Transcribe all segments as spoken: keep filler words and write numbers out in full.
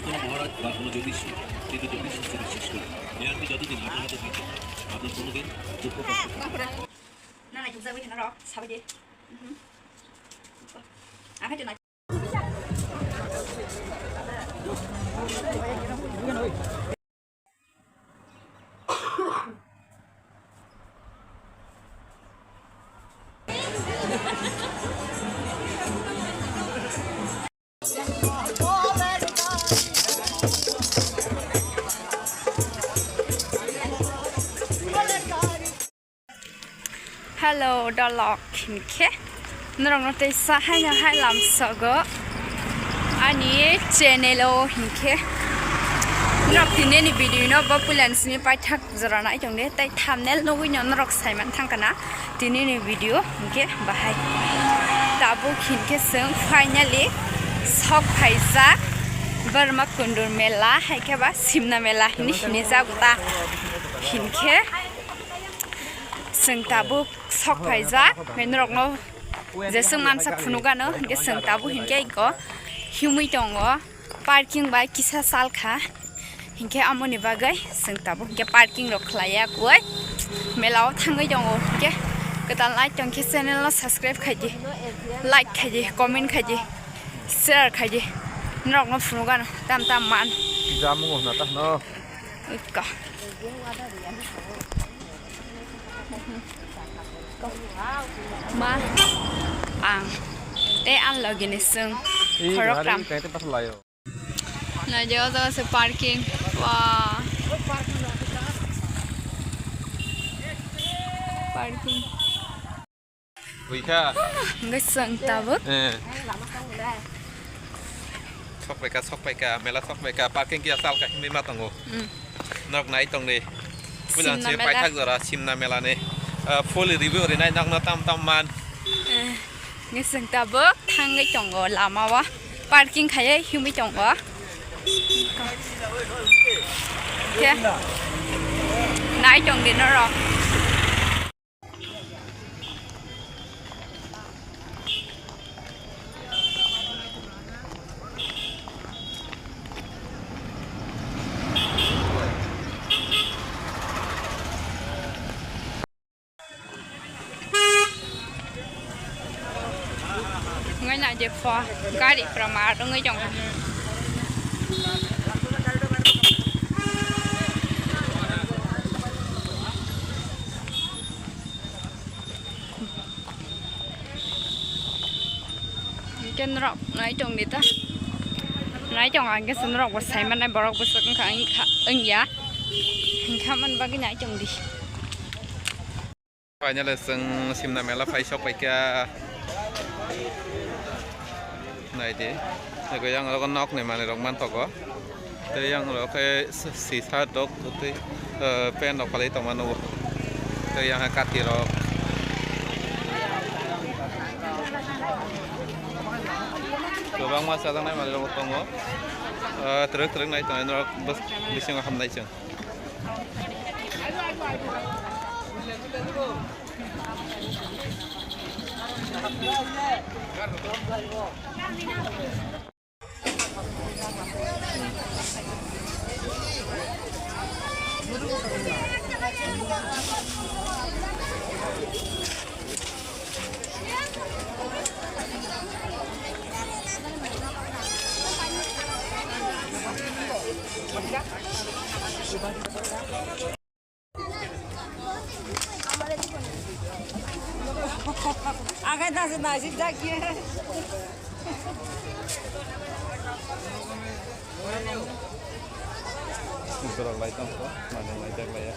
কোনো মহারাজ বা কোনো জ্যোতিষী, কিন্তু জ্যোতিষী হিসেবে শেষ করে। মেয়াদটি যতদিন আপনার হাতে থাকে, আপনি কোনোদিন দুঃখ কষ্ট পাবেন না। না, না, একটু যাবো এখানে, রক, সাবজে। হুম। আগে তো না। Hello, dolok hinkhe norokno teisa haino hai lamsogo ani channel o hinkhe norok tinini video no bo puila ni simi paithak jora nai tongde tei thumbnail nugui no norok saiman thangkana tinini video hinkhe bahai tabuk hinkhe chwng finally sok phaijak Borma Kundur mela haikhe ba Simna mela hinwi hinwi jago ta hinkhe. Chwng tabuk sok phaijak, norokno jeswk mansa phunukgano, hinkhe chwng tabuk hinkhe eko himwi tongo, parking bai kisa salkha, hinkhe amoni bagwi chwng tabuk hinkhe parking rok khlaiya kuwi mela o thangwi tongo, hinkhe kwtal nai tongkhe channel no subscribe khaidi, like khaidi, comment khaidi, share khaidi, norokno phunukgano tam tam man. Jamungo hwnna ta hwno. Ika. Ma, ang. Tei ang logini chwng. Ih, khorok hari tam. Kaisa ta layo. Nai je o jaga se parking. Wah. Parking. Ui kha. Hwnkhe chwng tabuk. Eh. Sok paikha, sok paikha, mela sok paikha, parking kiya salkha himwi ma tongo. Hmm. Nok nai tong di. Puila Simna se mela. Paithak jora Simna mela ni. Ah, full review rinai nok no tam tam man. Eh, hwnkhe chwng tabuk thangwi tongo lama o. Parking khaiwi himwi tongo. Khe nai tong di norok. Ngai na je pho gari pura mar wngwi tong kha. Hingke norok nai tong di ta. Nai tong ang khe norok bo sai mannai borok bwswk wngkha wngkha wngya. Hingkha man bagwi nai tong di. Finally, chwng Simna mela phai sok paikha. Nai di. Ego yang rogo nok ni manwi rok man tongo. Tei yang rok khe sisa dok tei, eh, pen rok palai tongma nugo. Tei yang kati rok. Kwbangma chajaknai manwi rok tongo. Eh, twrwk twrwk nai tongnai norok bwskango hamnai chwng. Agai nasi nasi jagi. Borok lai tong kho, manwi lai jak lai ya.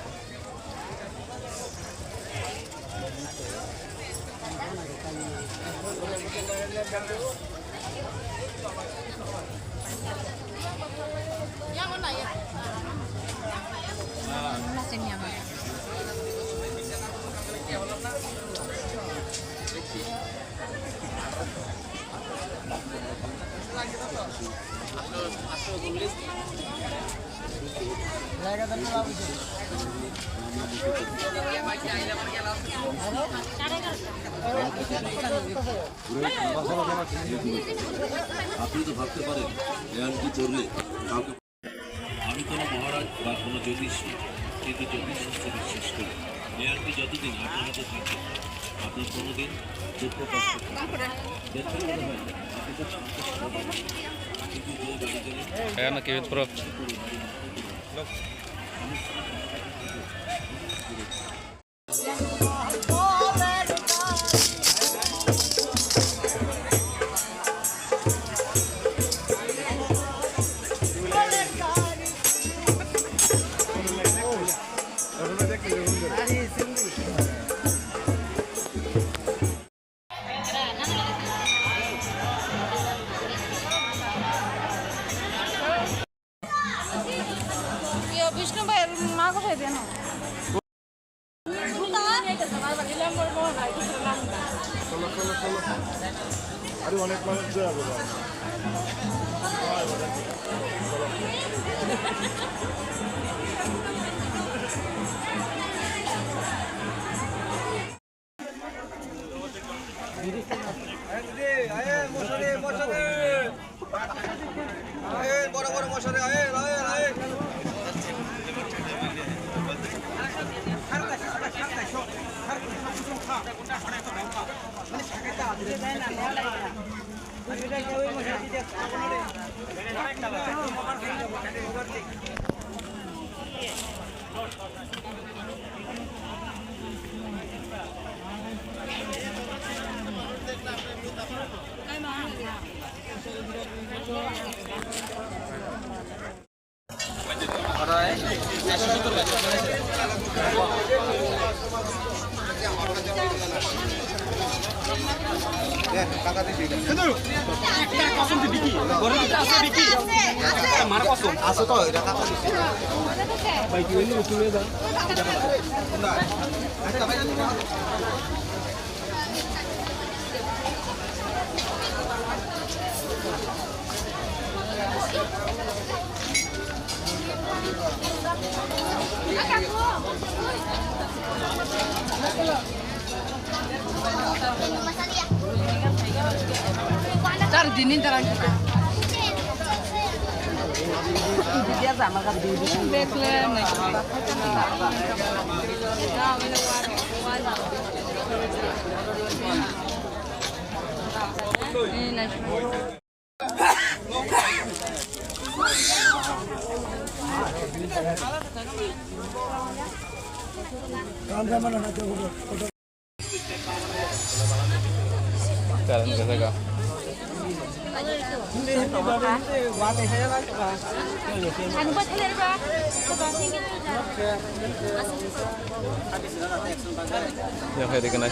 আপনি তো ভাবতে পারেন, এ আংটি পরলে কাউকে আমি কোনো মহারাজ বা কোনো জ্যোতিষী, কিন্তু জ্যোতিষ শাস্ত্রে বিশ্বাস করি। এ আংটি যতদিন আপনার হাতে থাকবে, আপনার কোনোদিন দুঃখ কষ্ট থাকবে না। দেখতে মনে হয় আপনি খুব শান্ত স্বভাবের মানুষ। কিন্তু যে বাড়ি গেলেন, Ayan na kibit pro. Yo, Bishnu bhai, ma ko phai deno. Cholo, cholo, cholo. Are, onek manuj joya baba. Tar dinin tarang kita. Dia sama kan dulu. Bekle, naik. Eh, naik. Karan kasa ka. Ya, kaya dikenai.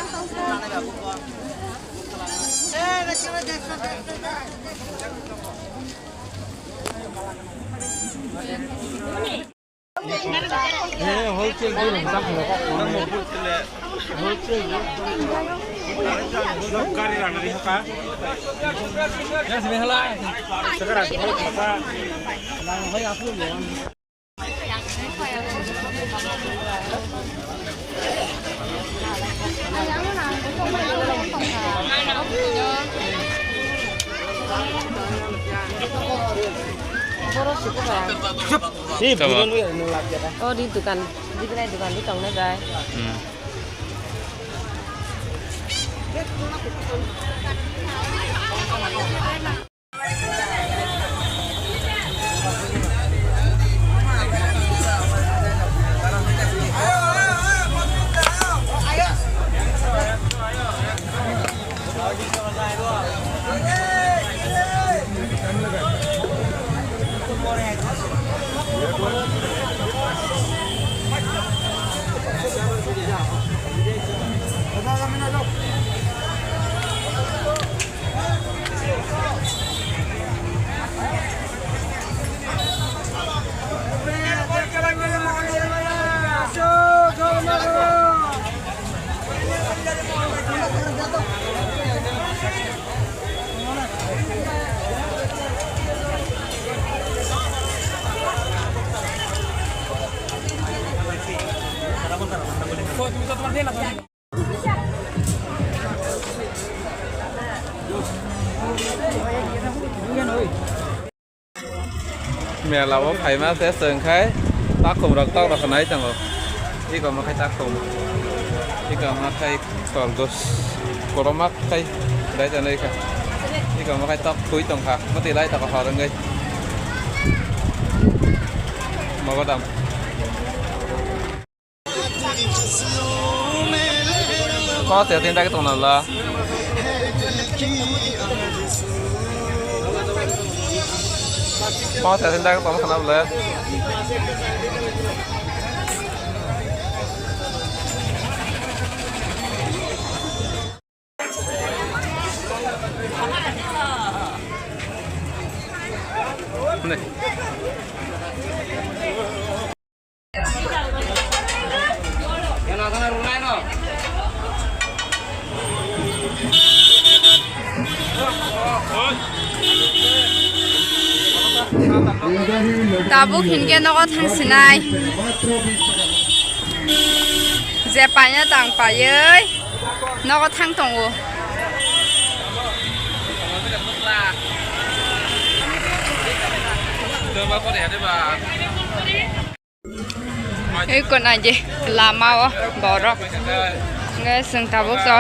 Tama. Oh, di dukan, di belai dukan di tong na jai. Hmm. Mela o phaima se chwng khai takhum rok tok rok nai tongo. Iko ma khai takhum. Iko ma khai torgos. Koroma khai dai tanai kha. Iko ma khai tok thui tong kha. Mati lai tok hor wngwi. Mogodam. Pao te tin dagi tongna la. Pao te tin dagi tongna khana bole. Tabuk hinkhe nogo thang sinai. Je paina tang paiwi nogo thang tongo. Eko naidi lama o borok. Hwnkhe chwng tabuk to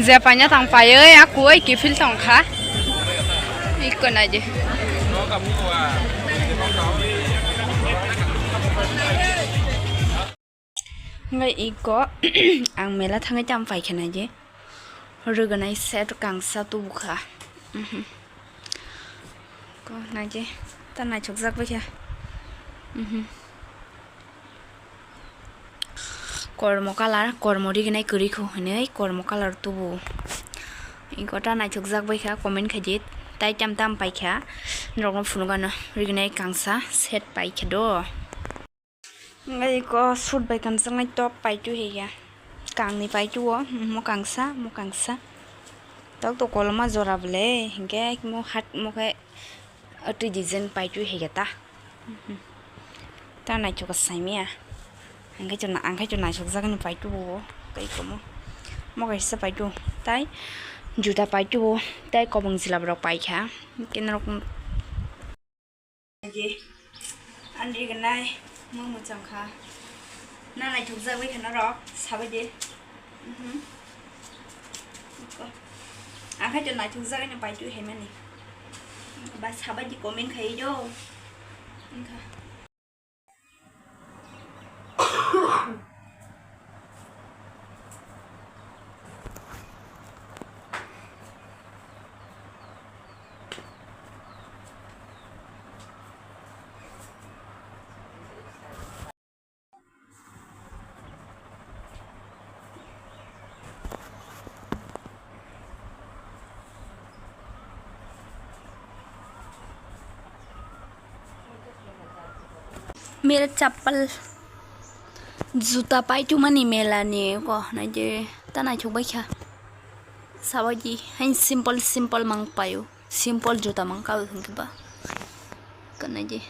je paina tang paiwi a kuwi kiphil tong kha. Eko naidi. Hwnkhe eko ang mela thangwi tamo paikha naidi. Rwgwnai set kangsa tubukha. Mhm. Ko naidi ta naithokjak baikha. Mhm. Kormo colour, kormo rignai kwrwi kho hinwi kormo colour tubu. Iko ta naithokjak baikha, comment khaidi. Tai tam tam paikha, norokno phunukgano rignai kangsa set paikha do. Ngai iko suit bai kanjaknai top paitu hiya. Kangni paitu o, mo kangsa, mo kangsa. Tok to koloma jora bole, hinkhe mo hat mo khe atwi design paitu hiya ta. Ta naithok saimia. Angkhe chwna, angkhe chwna naithok jagani paitu o. Kai komo. Mo kaisa paitu. Tai juta paitu o. Tai kobong jila borok paikha. Hinkhe norok Naidi, ani rignai mung muchang kha. Na naithokjak bai kha norok, sabai di. Mhm. Iko. Ang khai to naithokjak ani paitu hai mani. Ba sabai di comment khai do. Wngkha. Mere chappal, juta paitu mani mela ni ko naidi ta naithok bai kha. Sabai di hain simple simple mang paio, simple juta mang kau hwnkhe ba. Ko naidi.